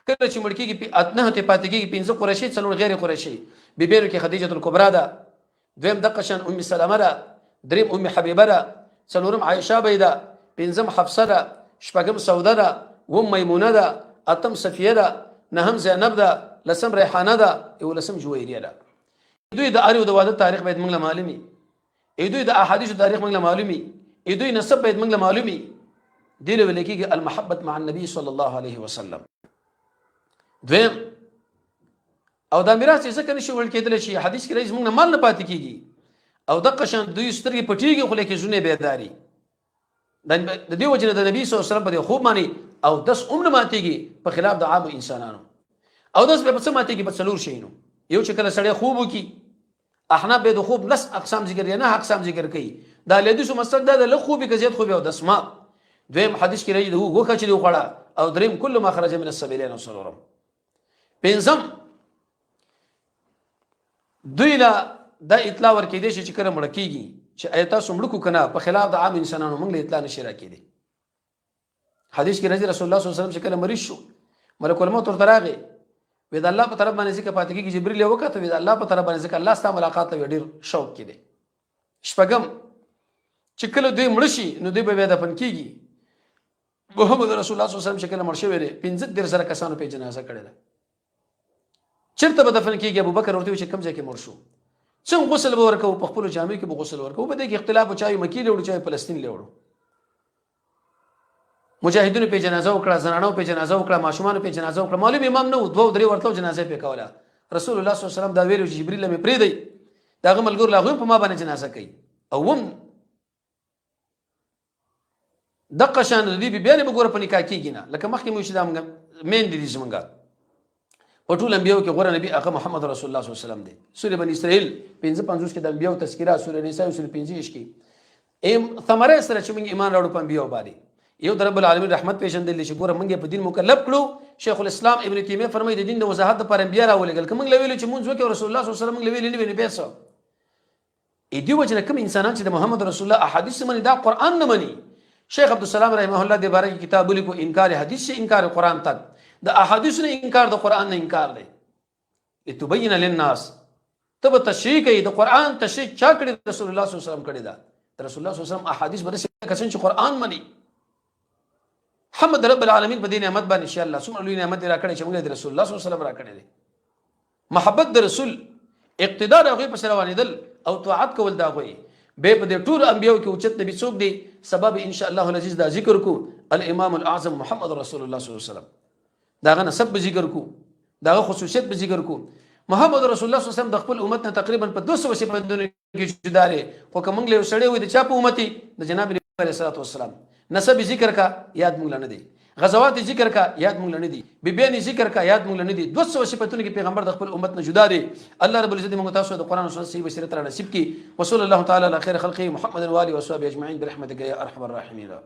کله چې مړ کېږي 9 ته پاتې کېږي، 5 قریشي 4 غیر قریشي. بیبیانو کې خدیجه الکبرا ده، دویم دقه شان ام سلمه ده، دریم ام حبیبه ده، څلورم عایشه بی ده، پنځم حفصه ده، شپږم سوده ده، اووم میمونه ده، اتم صفیه ده، نهم زینب ده، لسم ریحانه ده، یولسم جویریه ده. دوی د اریو د واده تاریخ باید موږ له معلومي، ای دوی د احادیثو تاریخ موږ له معلومي، ای دوی نسب باید موږ له معلومي. دې له ویل کېږي المحبت مع النبي صلی الله علیه وسلم. دویم او دا میراث یې ځکه نشي وړل کېدلی چې حدیث کې راځي زموږ نه مال نه پاتې کېږي او دقه شان دوی سترګې پټېږي خو لیکن زړونه یې بیداري. د دې وجې نه د نبي صلی الله علیه وسلم په دې خوب باندې او دس هم نه ماتېږي په خلاف د عامو انسانانو. او دس به په څه ماتېږي؟ په 4 شیانو. یو چې کله سړی خوب وکړي، احناف به د خوب 10 اقسام ذکر کوي، 9 اقسام ذکر کوي. د اهل حدیثو مسلک دا د لږ خوب که زیات خوب او دس مات. دویم حدیث کې راځي د غوښه چې وخوړه، او دریم کل ما خرج من السبیلین. او څلورم پنځم دوی له دا اطلاع ورکېدی شي چې کله مړه کېږي چې ایا تاسو مړه کړو که نه، په خلاف د عام انسانانو موږ له اطلاع نشي راکېدی. حدیث کې راځي رسول الله صلی الله علیه وسلم چې کله مریض شو ملک الموت ورته راغی، وی د الله په طرف باندې ځکه پاتې کېږي. جبرئیل یې وکتل، وی د الله په طرف باندې ځکه الله ستا ملاقات ته ډېر شوق کې دی. شپږم چې کله دوی مړه شي نو دوی به بیا دفن کېږي. محمد رسول الله صلی الله علیه وسلم چې کله مړ شوی دی 35,000 کسانو پې جنازه کړې ده. چېرته به دفن کېږي؟ ابوبکر ورته وویل چې کوم ځای کې مړ شو، څنګه غسل به ورکوو؟ په خپلو جامو کې به غسل ورکوو. په دې کې اختلاف و، چا یې مکې له وړو، چا یې فلسطین له وړو. مجاهدینو پې جنازه وکړه، زنانو پې جنازه وکړه، ماشومانو پې جنازه وکړه. معلوم امام نه و، 2 3 ورتلو جنازه پې کوله. رسول الله صلی الله علیه وسلم دا ویلو چې جبرئیل له مې پرېږدئ، د هغه ملګرو له هغوی هم په ما باندې جنازه کوي. او هم دقه شان د دې بیبیانې به ګوره په نکاح کېږي نه، لکه مخکې مو چې دا موږ میندې دي زموږ په ټول انبیاو کې غوره نبی هغه محمد رسول الله صلی الله علیه وسلم دی. سورې بني اسرائیل 55 کې د انبیاو تذکره، سورې نساء 25 کې ایم ثمره سره چې موږ ایمان راوړو په انبیاو باندې. یو د رب العالمین رحمت پېژندل چې ګوره موږ په دین مکلف کړو. شیخ الاسلام ابن تیمیه فرمایي د دین د وضاحت لپاره انبیا راولېږل. که موږ له ویلو چې مونځ وکړو، رسول الله صلی الله علیه وسلم موږ له ویلي نه وي، نو بیا څه؟ ای دی وجه نه کوم انسانان چې د محمد رسول الله احادیث مني، دا قرآن نه مني. شیخ عبدالسلام رحمه الله دې باره کې کتاب ولیکو، انکار حدیث سے انکار قرآن تک. د احادیث نه انکار د قرآن نه انکار دی. لتبین للناس، ته به تشریح کوي د قرآن تشریح چا کړې؟ رسول الله صلی الله علیه وسلم کړې ده. د رسول الله صلی الله علیه وسلم احادیث به داسې کسان چې قرآن مني. حمد رب العالمین په دې نعمت باندې چې الله څومره لوی نعمت یې راکړی چې موږ د رسول الله صلی الله علیه وسلم راکړی دی. محبت د رسول، اقتدا د هغوی پسې روانېدل او طاعت کول د هغوی. به په دې ټولو انبیاو کې اوچت نبی څوک دی؟ سبب ان شاء الله العزیز دا ذکر کو الامام الاعظم محمد رسول الله صلی الله علیه وسلم. د هغه نسب به ذکر کو، دغه خصوصیت به ذکر کو. محمد رسول الله صلی الله علیه وسلم د خپل امت نه تقریبا په 200 صفاتونو کې جدا دی، خو که موږ له یو سړی وي د چا په امتي، د جناب نبی علیه الصلاة والسلام نسب ذکر کا یاد موږ نه دی، غزوات ذکر کا یاد موږ نه دی، بیبیان ذکر کا یاد موږ نه دی. 200 صفاتونو کې پیغمبر د خپل امت نه جدا دی. الله رب العزت موږ تاسو د قرآن او سنت صحیح بصیرت را نصیب کړي. وصلی الله تعالی علی خیر خلقه محمد و آله وصحبه اجمعین برحمتک یا ارحم الراحمین.